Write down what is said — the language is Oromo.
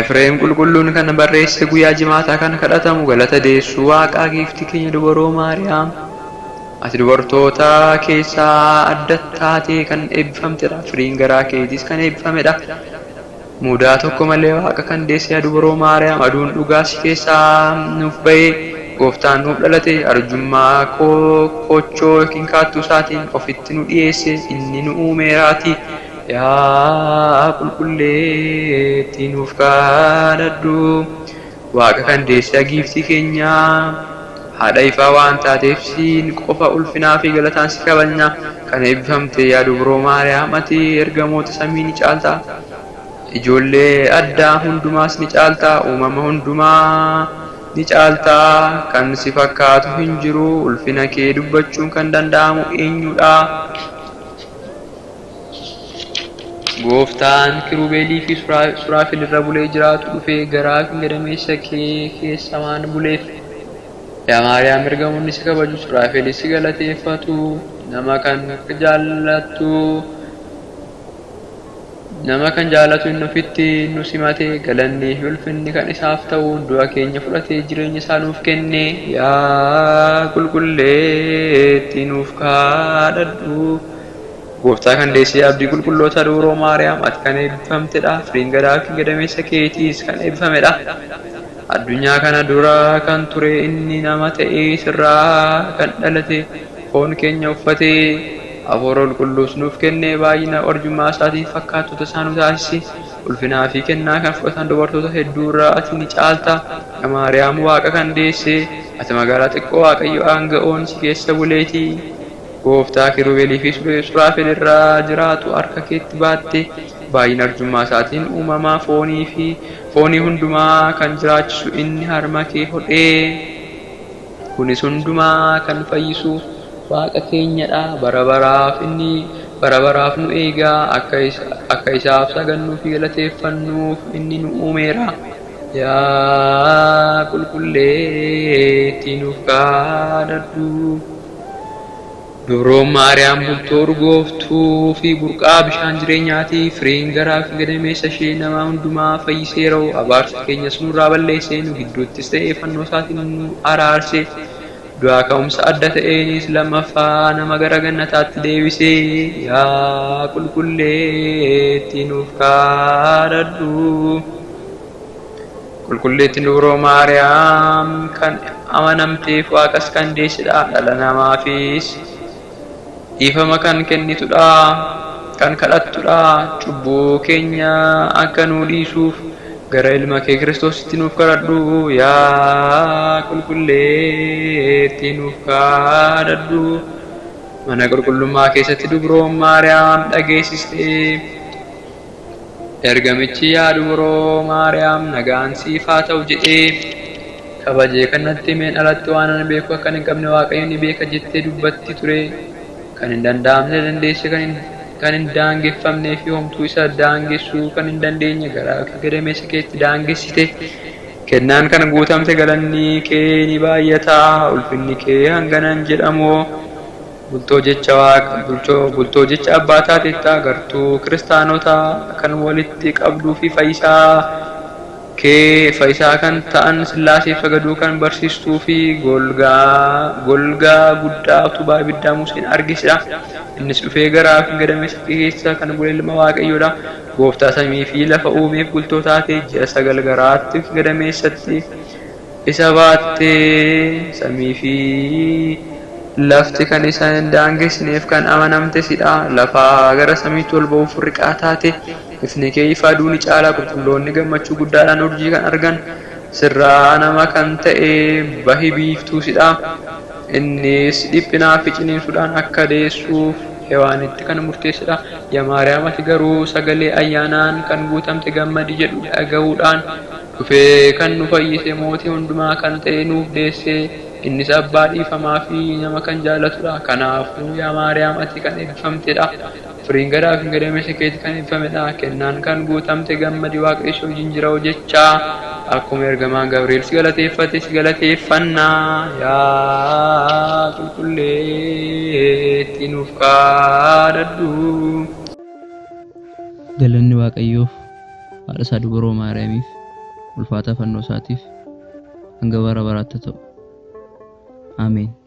Efreem qulqulluun kan barreesse guyyaa jimaataa kan kadhatamu galata deessuu Waaqaa giiftii keenya dubaroo Maariyaam. Ati dubartoota keessaa adda taatee kan eebbifamtedha. Firiin garaa keetiis kan eebbifamedha. Mudaa tokko malee Waaqa kan deesse yaa dubaroo Maariyaam, aduun dhugaa si keessaa nuuf ba'ee gooftaan nuuf dhalate, arjummaa koochoo yookiin kaattuu isaatiin ofitti nu dhiyeesse, inni nu uumeeraatii. Yaa qulqulleettii nuuf kadhadhu. Waaqa kan deesse giiftii keenyaa haadha ifaa waan taateef siin qofa ulfinaa fi galataan si kabajna. Kan eebbifamte yaa dubroo Maariyaam, ati ergamoota samii ni caalta. Ijoollee addaa hundumaas ni caalta. Uumama hundumaa ni caalta. Kan si fakkaatu hin jiru. Ulfina kee dubbachuun kan danda'amu eenyudha? Gooftaan kirubeelii fi suraafel irra bulee jiraatu dhufee garaa gadameessa kee keessa waan buleef. Yaa Maariyaam, ergamoonni si kabaju, suraafelis si galateeffatu. Nama kan jaallatu inni ofitti nu simate, galannii fi ulfinni kan isaaf ta'u, du'a keenya fudhatee jireenya isaa nuuf kenne. Yaa qulqulleettii nuuf kadhadhu. Gooftaa kan deessee abdii qulqulloota dubroo Maariyaam, ati kan eebbifamtedha. Firiin garaa fi gadameessa keetiis kan eebbifamedha. Addunyaa kana dura kan ture inni nama ta'ee sirraa kan dhalate, foon keenya uffatee hafuura qulqulluus nuuf kenne, baay'ina arjummaa isaatiin fakkaattota isaa nu taasise. Ulfinaa fi kennaa kan fudhatan dubartoota hedduu irraa ati ni caalta. Yaa Maariyaam, Waaqa kan deesse, ati magaalaa xiqqoo Waaqayyo aanga'oon si keessa buleeti. Gooftaa kirubeelii fi suraafel irraa jiraatu harka keetti baatte, baay'ina arjummaa isaatiin uumamaa foonii fi foonii hundumaa kan jiraachisu inni harma kee hodhee. Kunis hundumaa kan fayyisu Waaqa keenyadha. Bara baraaf inni bara baraaf nu eegaa, akka isaaf sagannuu fi galateeffannuuf inni nu uumeera. Yaa qulqulleettii nuuf kadhadhu. Dubroon Maariyaam bultoo urgooftuu fi burqaa bishaan jireenyaati. Firiin garaa fi gadameessa ishee nama hundumaa fayyiseera. Abaarsa keenyas nurraa balleessee, nu gidduuttis ta'ee fannoo isaatiin nu araarse. Du'aa ka'umsa adda ta'eenis lammaffaa nama gara gannataatti deebisee. Yaa qulqulleettii nuuf kadhadhu. Qulqulleettiin dubroo Maariyaam kan amanamteef Waaqas kan deessedha. Dhala namaafis dhiifama kan kennitudha. Kan kadhattudha. Cubbuu keenya akka nuu dhiisuuf gara ilma kee Kiristoositti nuuf kadhadhu. Yaa qulqulleettii nuuf kadhadhu. Mana qulqullummaa keessatti dubroon Maariyaam dhageessistee, ergamichi "Yaa dubroo Maariyaam, nagaan siif haa ta'u" jedhee kabajee kan natti himeen alatti waan ani beeku akka hin qabne Waaqayyo ni beeka jettee dubbatti ture. Kan hin danda'amne dandeesse, kan hin daangeffamnee fi homtuu isa daangessuu kan hin dandeenye garaa gadameessa keetti daangessite. Kennaan kan guutamte, galanni kee ni baay'ata, ulfinni kee hanganan jedhamoo. Bultoo jecha Waaqa, bultoo jecha abbaa taateetta, gartuu kiristaanota kan walitti qabduu fi fayyisaa kee fayyisaa kan ta'an Sillaaseef sagaduu kan barsiistuu fi golgaa guddaa utubaa ibiddaa Museen argisidha. Innis dhufee garaa fi gadameessa keessa kan bule ilma Waaqayyoodha. Gooftaa samii fi lafa uumeef bultoo taate, ji'a 9 garaatti gadameessatti isa baattee, samii fi lafti kan isa hin daangessineef kan amanamte sidha. Lafaa gara samiitti ol ba'uuf riqaa taate. Ifni kee ifa aduu ni caala. Qulqulloonni gammachuu guddaadhaan urjii kan argan sirraa nama kan ta'e bahi biiftuu sidha. Innis dhiphinaa fi ciniinsuudhaan akka deessuuf Hewaanitti kan murteessedha. Yaa Maariyaam, ati garuu sagalee "Ayyaanaan kan guutamte gammadi" jedhu dhaga'uudhaan dhufee kan nu fayyise mootii hundumaa kan ta'e nuuf deesse. Innis abbaa dhiifamaa fi nama kan jaallatudha. Kanaafuu yaa Maariyaam, ati kan eebbifamtedha. Firiin garaa fi gadameessa keetii kan eebbifamedha. Kennaan kan guutamte gammadi, Waaqayyo si wajjin jira jechaa akkuma ergamaan Gabri'eel si galateeffate si galateeffannaa. Yaa qulqulleettii nuuf kadhadhu. Galanni Waaqayyoof, haadha isaa dubaroo Maariyaamiif, Ulfaata fannoo isaatiif hanga bara baraatti ta'u. Ameen.